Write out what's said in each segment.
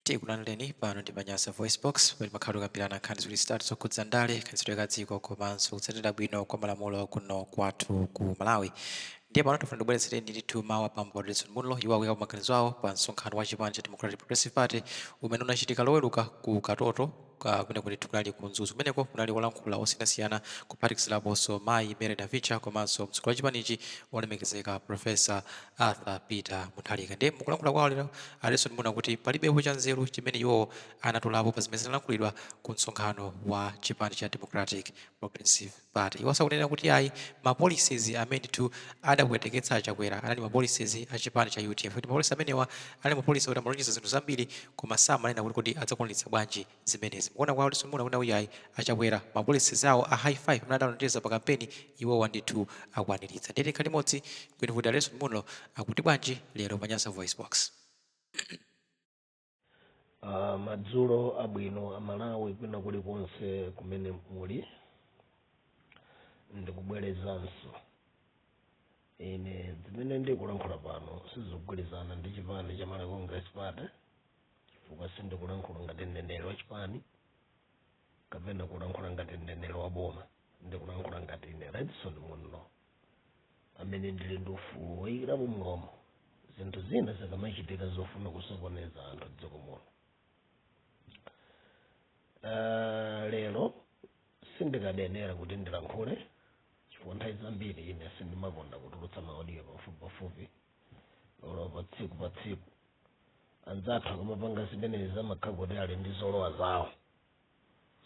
Tikulandireni pano ndi pa Nyasa VoiceBox, pamene timakhala tikukambirana nkhani ziwiri zitatu zokhudza ndale, kayendetsedwe ka dziko komanso kutsatira bwino kwa malamulo kuno kwathu ku Malawi. Ndiye pano tifuna tibweretsereni ndithu mawu a bambo Redson Munlo. Iwo akuika maganizo awo pa msonkhano wa chipani cha Democratic Progressive Party umene unachitika Loweruka ku Katoto, kumeneko ndithu kunali ku Mzuzu. Kumeneko kunali olankhula osiyanasiyana, kuphatikiziraponso mayi Mary Navicha komanso mtsogoleri wa chipanichi, olemekezeka Professor Arthur Peter Mutharika. Ndiye mukulankhula kwawo lero, a Redson Munlo akuti palibepo chanzeru chimene iwowo anatolapo pa zimene zinalankhulidwa ku msonkhano wa chipani cha Democratic Progressive Party. Iwo akunena kuti ayi, ma policies amene ndithu adapweteketsa a Chakwera anali ma policies a chipani cha UTM, kuti ma policy amenewa anali ma policy oti amalonjeza zinthu zambiri koma samanena kuti kodi adzakwaniritsa bwanji zimenezi. Mukuona kwawo, Redson Munlo akuti ayi, a Chakwera ma policies awo a High 5 amene adalonjeza pa kampeni, iwowa ndithu akwaniritsa. Ndiye tikhale limodzi kuti a Redson Munlo akuti bwanji lero pa Nyasa Voice Box. Madzulo abwino Amalawi kwina kulikonse kumene muli. Ndikubwerezanso, ine zimene ndikulankhula pano sizikugwirizana ndi chipani cha Malawi Congress Party, chifukwa sindikulankhula ngati mneneri wa chipani kapena kulankhula ngati mneneri wa boma. Ndikulankhula ngati ine Redson Munlo, amene ndili ndi ufulu woyikirapo mlomo zinthu zina zikamachitika zofuna kusokoneza anthu dziko muno. Lero sindikadenera kuti ndilankhule, chifukwa nthawi zambiri ine sindimakonda kutulutsa ma audio pafupi pafupi olo pa tsiku pa tsiku. Anzathu akamapanga zimenezi amakhala kuti ali ndi zolowa zawo,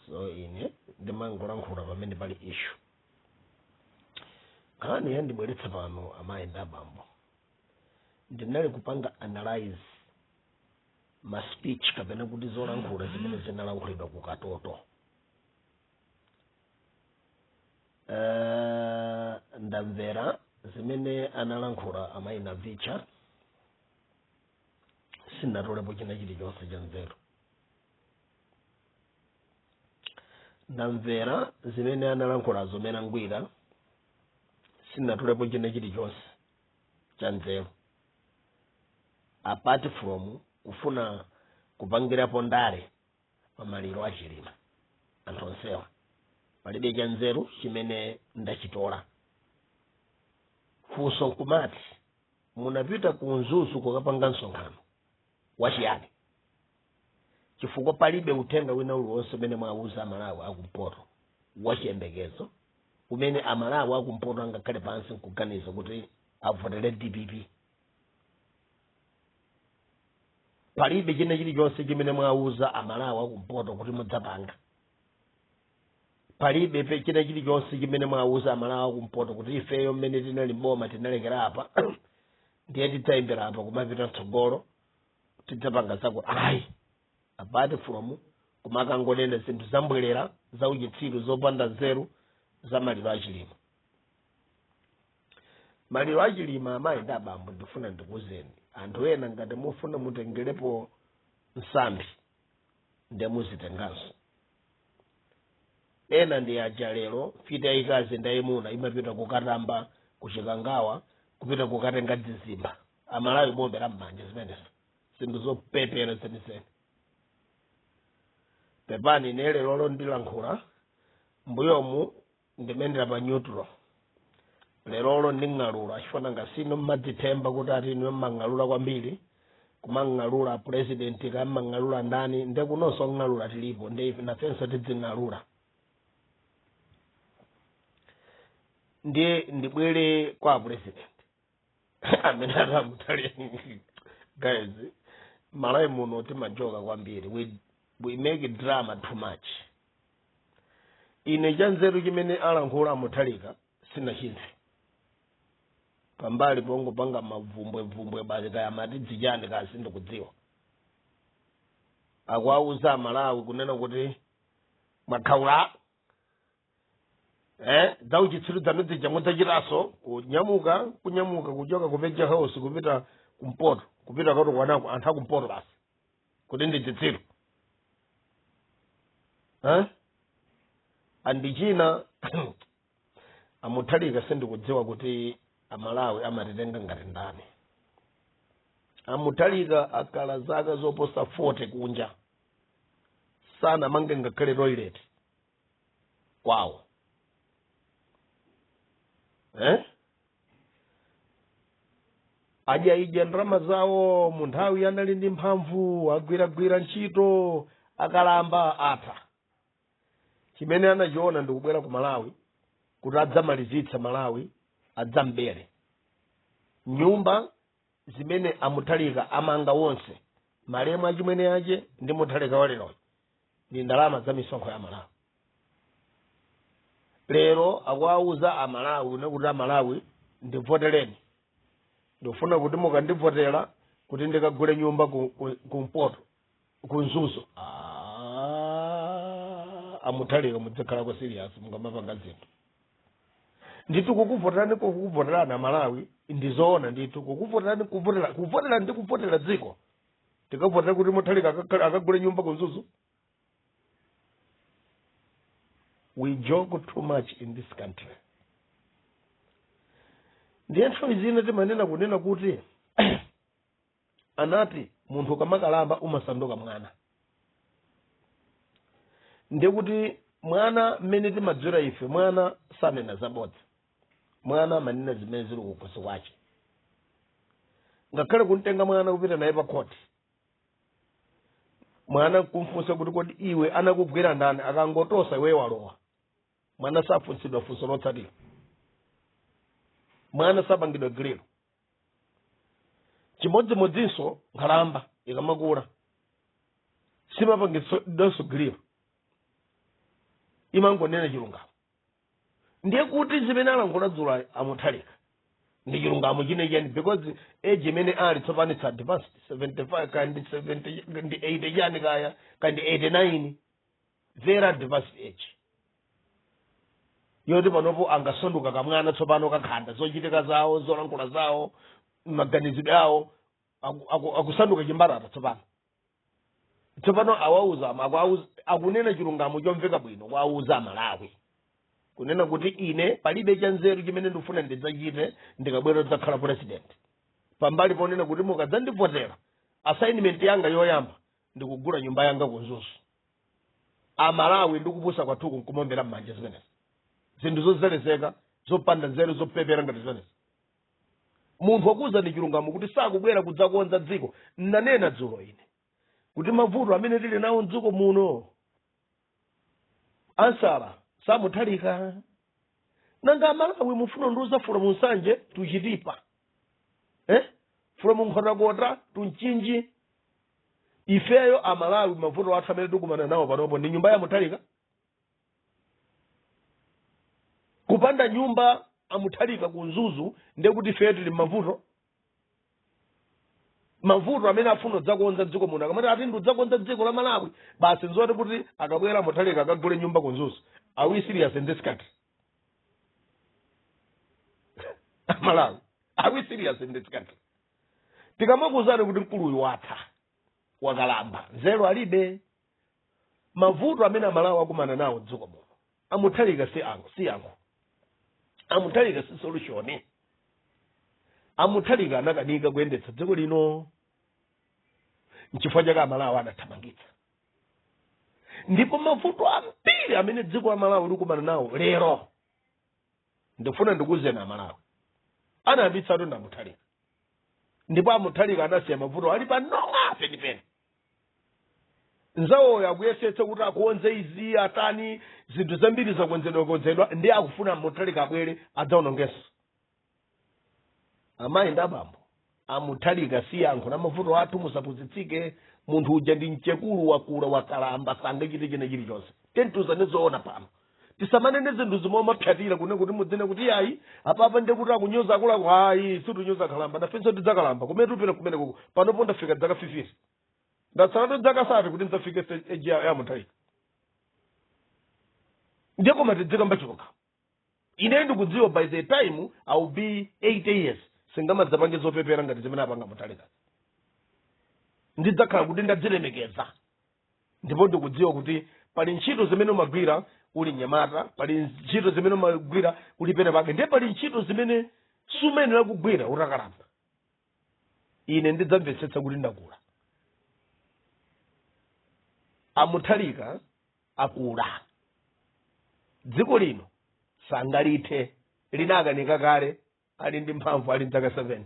so ine ndimangolankhula pamene pali issue. Nkhani yandibweretsa pano, amayi ndi abambo, ndinali kupanga analyze ma speech kapena kuti zolankhula zimene zinalankhulidwa ku Katoto. Ndamvera zimene analankhula amayi Navicha, sindinatolepo china chilichonse cha nzeru. Ndamvera zimene analankhula Zomera Ngwira, sindinatolepo china chilichonse cha nzeru, apart from kufuna kupangirapo ndale pamaliro a Chilima. Anthu onsewa palibe cha nzeru chimene ndachitola. Funso nkumati, munapita ku Mzuzu kukapanga msonkhano wachiyani? Chifukwa palibe uthenga wina uliwonse umene mwauza Amalawi akumpoto wachiyembekezo, umene Amalawi akumpoto angakhale pansi nkuganiza kuti avotere DPP. Palibe china chilichonse chimene mwauza Amalawi akumpoto kuti mudzapanga. Palibe china chilichonse chimene mwauza Amalawi akumpoto kuti ifeyo mmene tinali mboma tinalekera apa, ndiye tidzayimbira apa kumapita mtsogolo, tidzapanga zako. Ayi, apart from kumakangonena zinthu zambwerera, zauchitsiru, zopanda nzeru za maliro achilima. Maliro achilima, amayi ndi abambo, ndifuna ndikuwuzeni, anthu ena ngati mufuna mutengerepo nsambi, ndiye muzitenganso. Ena ndi aja lero mfiti yayikazi ndi yayimuna imapita kukatamba kuchikangawa, kupita kukatenga dzizimba. Amalawi muombera m'manja zimenezo, zinthu zopepera zenizeni. Pepani, ine lero ndilankhula mbuyomu ndimendera pa neutral, lerolo nding'alula, chifukwa nanga sino mmadzithemba kuti ati inu mmang'alula kwambiri, kumang'alula president, kamang'alula ndani, nde kunonso ng'alula tilipo, nde ife nafenso tidzing'alula. Ndiye ndibwere kwa president amene atamutali. Guys, Malawi muno timajoka kwambiri, we make drama too much. Ine chanzeru chimene alankhula Mutharika sinachimve, pambali pongopanga mavumbwevumbwe basi, kaya mati dzichani kasi ndikudziwa. Akuauza Amalawi kunena kuti mwakhaula, zauchitsiru dzanu dzija mudzachitaso kunyamuka, kunyamuka kuchoka ku Page House kupita kumpoto, kupita katukwanako anthu akumpoto basi kuti ndi zitsiru, eh? Andichina Amutharika, sindikudziwa kuti Amalawi amatitenga ngati ndani. Amutharika akhala zaka zoposa 40 kunja, sanamange ngakhale toilet kwawo, eh? Adya idya ndalama zawo mu nthawi anali ndi mphamvu, agwiragwira ntchito, akalamba, atha. Chimene anachiona ndikubwera ku Malawi kuti adzamalizitsa Malawi, adzambere nyumba zimene Amutharika amanga wonse, malemu achimwene ache ndi Mutharika waleroyo, ndi ndalama za misonkho ya Malawi. Lero akuwauza Amalawi nekuti, "Amalawi, ndivotereni, ndifuna kuti mukandivotera kuti ndikagule nyumba kumpoto ku Mzuzu." Ah, Amutharika, mudzikhalako serious mukamapanga zinthu. Ndithu kukuvoterani, kukuvoterani Amalawi ndizoona ndithu kukuvoterani, kuvotera, kuvotera ndi kuvotera dziko. Tikavotera kuti Mutharika akagule nyumba ku Mzuzu? We joke too much in this country. Ndiye nthawi zina timanena kunena kuti anati munthu ukamakalamba umasanduka mwana. Ndiye kuti mwana, mmene timadziwira ife, mwana sanena zabodza, mwana amanena zimene zili kukhosi kwace. Ngakhale kumtenga mwana kupita naye pa khoti, mwana kumfunsa kuti, "Kodi iwe anakugwira ndani?" Akangotosa, "Iwe walowa." Mwana safunsidwa funso lotsatira, mwana sapangidwa grill. Chimodzimodzinso nkhalamba ikamakula simapangidwanso grill, imangonena chilungamo. Ndiye kuti zimene alankhula dzulo Amutharika ndi chilungamo chinecheni, because age imene ali tsopano, it's advanced, 75 kandi 70 ndi 80 chani kaya kandi 89, very advanced age yoti panopo angasanduka kamwana tsopano kakhanda. Zochitika zawo, zolankhula zawo, maganizidwe awo akusanduka chimbarata tsopano. Tsopano awauza, akunena chilungamo chomveka bwino kuwauza Amalawi kunena kuti, "Ine palibe cha nzeru chimene ndikufuna ndidzachite ndikabwera kudzakhala president, pambali ponena kuti mukadzandivotera, assignment yanga yoyamba ndikugula nyumba yanga ku Mzuzu." Amalawi ndikupusa kwathuku nkumombera m'manja zimenezi, zinthu zozelezeka, zopanda nzeru, zopepera ngati zimenezi. Munthu wakuza ndi chilungamo kuti sakubwera kudzakonza dziko. Nnanena dzulo ine kuti mavuto amene tili nawo mdziko muno, answer Samutharika. Nanga Amalawi mufuna ndiuza from Nsanje to Chitipa, eh? From Nkhotakota to Mchinji, ifeyo Amalawi mavuto athu amene tikumana nawo panopo ndi nyumba ya Mutharika? Kupanda nyumba Amutharika ku Mzuzu ndiye kuti ifeyo tili mavuto? Mavuto amene afuna kudzakonza dziko muno, akamati ati ndidzakonza dziko la Malawi, basi nzoti kuti akabwera Mutharika akagule nyumba ku Mzuzu? Are we serious in this country? Malawi, are we serious in this country? Tikamakuuzani kuti mkuluyu watha, wakalamba, nzeru alibe, mavuto amene Amalawi akumana nawo dziko muno, Amutharika si yankho, si yankho. Amutharika si solution. Amutharika anakanika kuyendetsa dziko lino, nchifukwa chake Amalawi adathamangitsa. Ndipo mavuto ambiri amene dziko la Malawi likumana nawo lero, ndifuna ndikuwuzeni Amalawi, anayambitsatu ndi Amutharika. Ndipo Amutharika anasiya mavuto ali panowa penipeni. Nzawoyo akuyesetsa kuti akonze izi, atani, zinthu zambiri zakonzedwa konzedwa, ndi akufuna Mutharika abwere adzaonongenso. Amayi ndi abambo, Amutharika si yankho la mavuto athu, musapusitsike. Munthu uja ndi mchekulu, wakula, wakalamba, sangachite china chilichonse. Tentiuzane zoona pano, tisamanene zinthu zomwe mapyatira kune kuti mudzine kuti ayi, apapa ndiye kuti akunyoza akuluakulu. Ayi, sitinyoza kalamba, nafenso tidzakalamba. Kumene tupita kumene kuko, panopo ndafika dzaka 50, ndatsalatu dzaka 30 kuti ndidzafike age ya Mutharika. Ndiye koma tidzikamba chilungamo. Ine ndikudziwa by the time I will be 80 years, singamadzapange zopepera ngati zimene apanga Mutharika. Ndidzakhala kuti ndadzilemekeza. Ndipo ndikudziwa kuti pali ntchito zimene umagwira uli mnyamata, pali ntchito zimene umagwira uli pena pake, ndiye pali ntchito zimene sumayenera kugwira utakalamba. Ine ndidzamvetsetsa kuti ndakula. Amuthalika akula, dziko lino sangalithe. Linakanika kale ali ndi mphamvu, ali mzaka 70.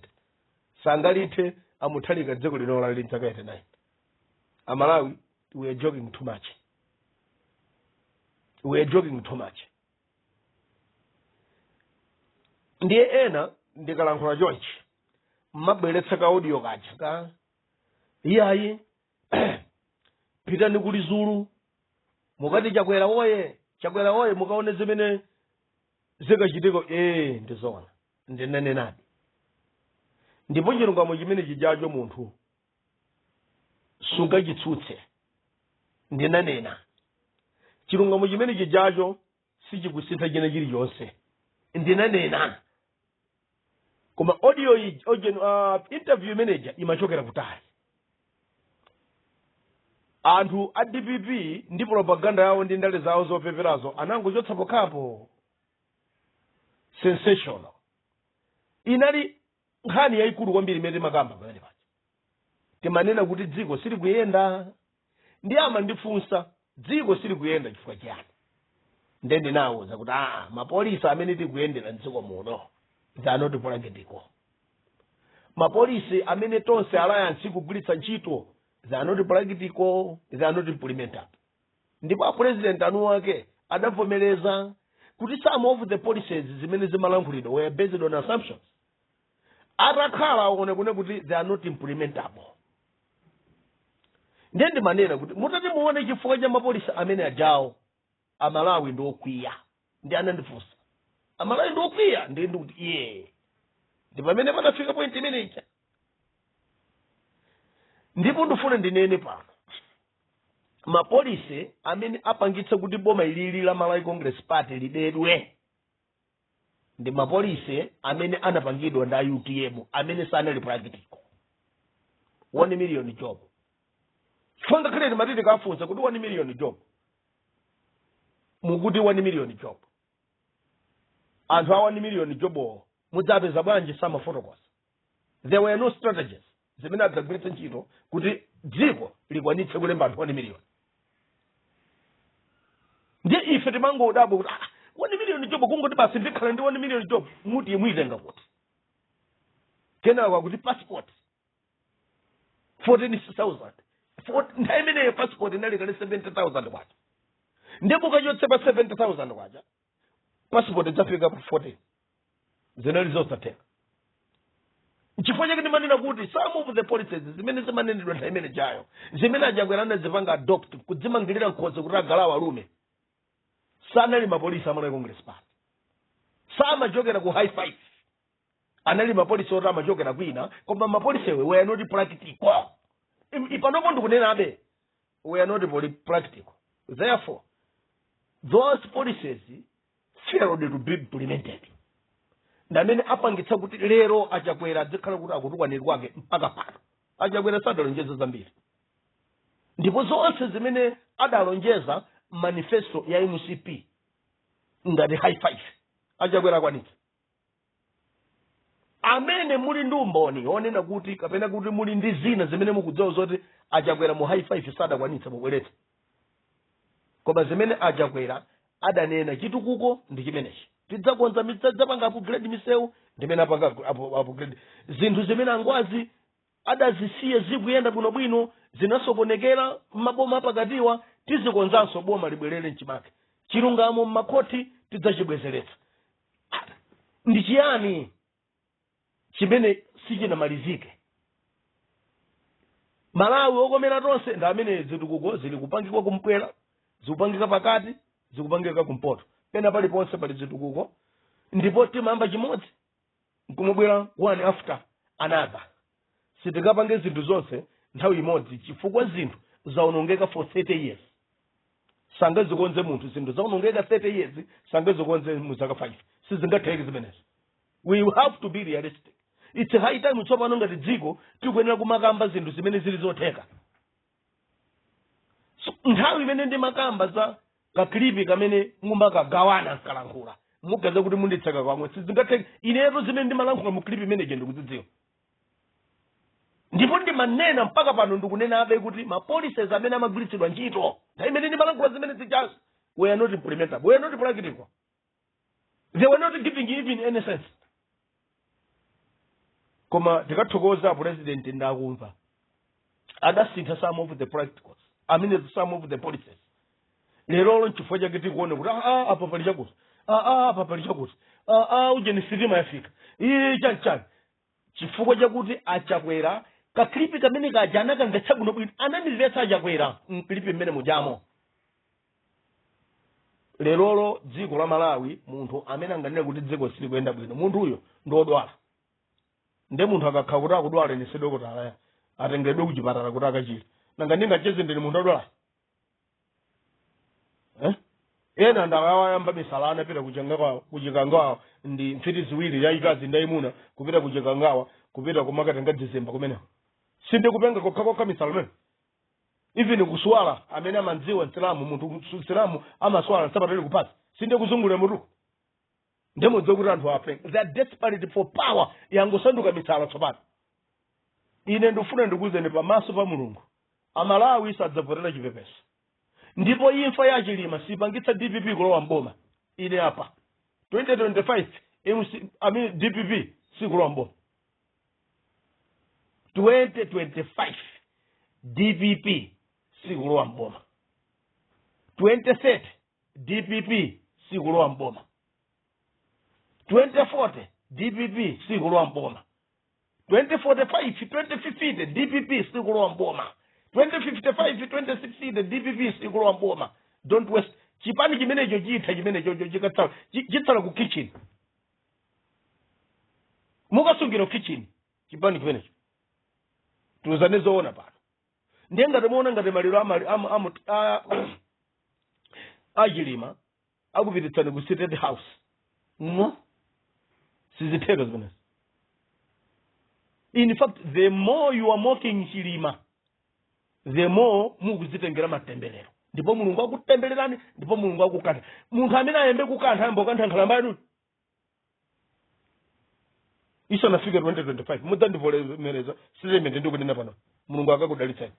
Sangalithe Amuthalika dziko lino ali mzaka 89. Amalawi, we are joking too much, we are joking too much. Ndiye ena ndikalankhula chonchi mmabweretsa ka audio kaja ka iyayi, pitani kuli Zulu, mukati Chakwera woye, Chakwera woye, mukaone zimene zikachitika. Ndizoona, ndinanenadi. Ndipo chilungamo chimene chijacho munthu sungachitsutse. Ndinanena chilungamo chimene chijacho sichikusintha china chilichonse, ndinanena. Koma audio iyi, interview imeneja imachokera kutali. Anthu a DPP ndi propaganda yawo ndi ndale zawo zopeperazo anangochotsa pokhapo sensational. Inali nkhani yayikulu kwambiri imene timakamba pamene paja. Timanena kuti dziko silikuyenda, ndi amandifunsa dziko silikuyenda chifukwa chiyani? Nde ndinawuza kuti ma policies amene tikuyendera mdziko muno, they are not practical. Ma policies amene Tonse Alliance ikugwiritsa ntchito, they are not practical, they are not implementable. Ndipo a president anu wake adavomereza kuti some of the policies zimene zimalankhulidwa were based on assumptions. Atakhala aone kune kuti they are not implementable. Ndiye ndimanena kuti mutati muone chifukwa cha ma policies amene ajawo, Amalawi ndi okwiya. Ndi anandifunsa, Amalawi ndi okwiya? Ndiye ndikuti iye ndi pamene panafika point imeneja. Ndipo ndifuna ndinene pano, ma policies amene apangitsa kuti boma ilili la Malawi Congress Party libedwe ndi ma policies amene anapangidwa ndi a UTM amene sanali practical. 1 million job, chifukwa ngakhale timati tikafunsa kuti 1 million job, mukuti 1 million job, anthu a 1 million job mudzapeza bwanji? Samafotokoza. There were no strategies zimene adzagwiritsa ntchito kuti dziko likwanitse kulemba anthu 1 million. Ndiye ife timangodabwa kuti 1 million job, kungoti basi ndikhala ndi 1 million job, muti muitenga kuti? Kenako akuti passport 14,000. Nthawi imeneyo passport inali kale 70,000 kwacha. Ndiye mukachotse pa 70,000 kwacha, passport idzafika pa 14. Zinali zosatheka. Nchifukwa chake ndimanena kuti some of the policies zimene zimanenedwa nthawi imene jayo, zimene Achakwera anazipanga adopt kudzimangirira nkhosi kuti agalawo alume, sanali ma policies a Malawi Congress Party, samachokera ku High Five. Anali ma policies oti amachokera kwina, koma ma policies were not practical. Panopo ndikunenabe, were not practical. Therefore those policies failed to be implemented, ndamene apangitsa kuti lero Achakwera adzikhala kuti akutukwanira kwake mpaka pano. Achakwera sadalonjeza zambiri, ndipo zonse zimene adalonjeza manifesto ya MCP ngati High Five, Achakwera akwanitsa. Amene muli ndi umboni onena kuti kapena kuti muli ndi zina zimene mukudziwa zoti Achakwera mu High Five sadakwanitsa, mubweretse. Koma zimene Achakwera adanena, chitukuko ndi chimenechi, tidzakonza, tidzapanga upgrade misewu, ndimene apanga upgrade. Zinthu zimene angwazi adazisiya zikuyenda bwinobwino zinasokonekera m'maboma apakatiwa, tizikonzanso, boma libwerere mchimake. Chilungamo m'makhoti tidzachibwezeretsa. Ndi chiyani chimene sichinamalizike? Malawi okomera tonse ndi amene zitukuko zili kupangika kumpwera, zikupangika pakati, zikupangika kumpoto, pena paliponse pali zitukuko. Ndipo timayamba chimodzi nkumabwera one after another. Sitingapange zinthu zonse nthawi imodzi chifukwa zinthu zaonongeka for 30 years, sangazikonze munthu. Zinthu zaonongeka 30 years, sangazikonze mu zaka 5, sizingatheke zimenezo. We have to be realistic. It's high time tsopano ngati dziko tikuyenera kumakamba zinthu zimene zili zotheka. So, nthawi imene ndimakamba za ka clip kamene mumakagawana nkalankhula, mugaza kuti munditseka kamwe, sizingatheke. Inetu zimene ndimalankhula mu clip imeneje ndikuzidziwa. Ndipo ndimanena, mpaka pano ndikunenabe, kuti ma policies amene amagwiritsidwa ntchito nthawi imene ndimalankhula zimene zijazo were not implementable, were not practical, they were not giving even any sense. Koma tikathokoza President, ndakumva adasintha some of the practicals, I mean, some of the policies. Lerolo nchifukwa chake tikuone kuti apa pali chakuti, apa pali chakuti, ujeni sitima yafika, iyi chanichani, chifukwa chakuti Achakwera ka clip kamene kaja anakamvetsa bwinobwino. Anandimvetsa Achakwera m clip mmene mujamo. Lerolo dziko la Malawi, munthu amene anganene kuti dziko silikuyenda bwino, munthuyo ndi odwala. Nde munthu akakhala kuti akudwala, ine sidokotala, atengedwe kuchipatala kuti akachire. Nanga ndingacheze ndine munthu odwala, eh? Ena ndawayamba misala, anapita kuchangawa, kuchikangawa ndi mfiti ziwiri, yayikazi ndayimuna, kupita kuchikangawa, kupita kumakatenga dzizimba kumeneko. Sindikupenga kokhakokha misala imene. Even kuswala, amene amandziwa Msilamu, munthu Msilamu amaswala nsapato ili kupasi, sindikuzungulira mutuku. Ndemudziwe kuti anthu apenga, they are desperate for power, yangosanduka misala tsopano. Ine ndifuna ndikuwuzeni pamaso pa Mulungu, Amalawi sadzavotera chipepeso, ndipo imfa ya Chilima sipangitsa DPP kulowa mboma. Ine apa, 2025 MC, I mean, DPP sikulowa mboma. 2025 DPP sikulowa mboma. 2030 DPP sikulowa mboma. 2040 DPP sikulowa mboma. 2045, 2050 DPP sikulowa mboma. 2055, 2060 DPP sikulowa mboma. Don't waste. Chipani chimenecho chitha, chimenechocho chikatsala chitsala ku kitchen, mukasungira kitchen chipani chimenecho. Tiuzane zoona pano. Ndiye ngati muona ngati maliro achilima akupititsani ku State House, no, sizitheka zimenezi. In fact, the more you are mocking Chilima, the more mukuzitengera matemberero, ndipo Mulungu akutembererani, ndipo Mulungu akukantha. Munthu amene ayambe kukantha, ayambe kukantha nkhalamba yanu isanafike 2025. Mudzandivomereza statement ndikunena pano. Mulungu akakudalitsani.